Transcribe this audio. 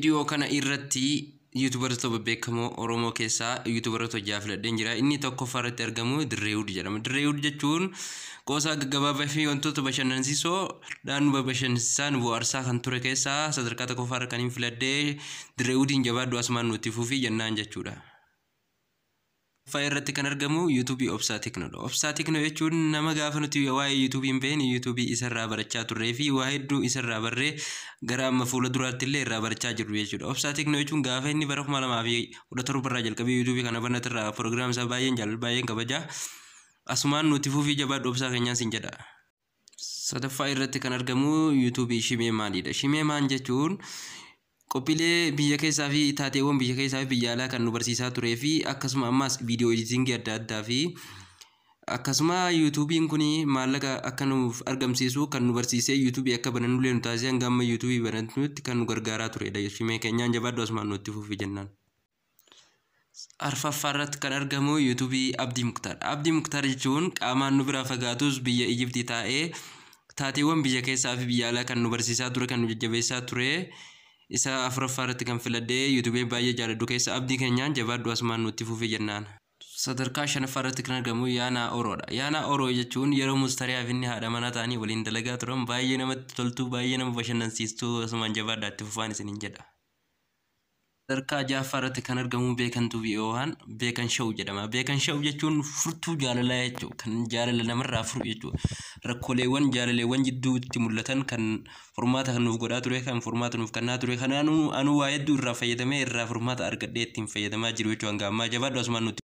Viidiyoo kana irratti yuutubaroota bebbeekamoo Oromoo keessaa yuutubaroota ja'a filadheen jira. Inni tokkoffaa irratti argamu Dirreewud jedhama. Dirreewud jechuun qoosaa gaggabaabaa fi wantoota bashannansiisoo dhaan nu bashannansiisaa nu bohaarsaa kan ture keessaa sadarkaa tokkoffaa irra kan hin filadhee Dirreewudiin jabaadhu asumaan nutti fufii jennaan jechuudha. Lammaffaa irratti kan argamu yuutuubii Obsaa Teknoodha. Obsaa Teknoo jechuun nama gaafa nuti waa'ee yuutuubii hin beekne yuutuubii isarraa barachaa turree fi waa hedduu isarraa barree gara amma fuula duraatti illee irraa barachaa jirru jechuudha. Obsaa Teknoo jechuun gaafa inni bara 2017 irraa jalqabee yuutuubii kana banatirraa piroogiraam isaa baay'een jaalladha, baay'een kabaja. Asumaan nuti fufii jabaadhu Obsaa keenyaan sin jedha. Sadaffaa irratti kan argamu yuutuubii Shimee Maaliidha. Shimee Maan jechuun qophiilee biyya keessaa fi taateewwan biyya keessaa fi biyya alaa kan nu barsiisaa turee fi akkasuma ammaas viidiyoo editingii adda addaa fi akkasuma yuutuubiin kun maallaqa akka nuuf argamsiisu kan nu barsiisee yuutuubii akka banannullee nu taasisee hanga amma yuutuubii banannutti kan nu gargaaraa turedha. Shimee keenyaan jabaadhu asumaan nutti fufi jennaan. Arfaffaa irratti kan argamu yuutuubii Abdii Muktaar. Abdii Muktaar jechuun qaamaan nu biraa fagaatus biyya Ijiptii taa'ee taateewwan biyya keessaa fi biyya alaa kan nu barsiisaa ture, kan nu jajjabeessaa ture. Isa afuraffaa irratti kan filadhee yuutuubii baay'ee jaalladhu keessa Abdii keenyaan jabaadhu asumaan nutti fufi jennaan. Sadarkaa shanaffaa irratti kan argamu Yaanaa Oroodha. Yaanaa Oroo jechuun yeroo Mustariyaa fi inni haadha manaa ta'anii waliin dalagaa turan baay'ee namatti toltuu, baay'ee nama bashannansiistuu, asumaan jabaadhaa itti fufaan isiniin jedha. Sadarkaa ja'affaa irratti kan argamu Beekan Tuubii yookaan Beekan Show jedhama. Beekan Show jechuun furtuu jaalalaa jechuudha. Kan jaalala namarraa furu jechuudha. Rakkooleewwan jaalaleewwan jidduutti mul'atan kan furmaata kan nuuf godhaa ture, kan furmaata nuuf kennaa ture. Kan anuu waa hedduu irraa fayyadamee irraa furmaata argadhee ittiin fayyadamaa jiru jechuudha hanga ammaa jabaadhu asumaan nuti.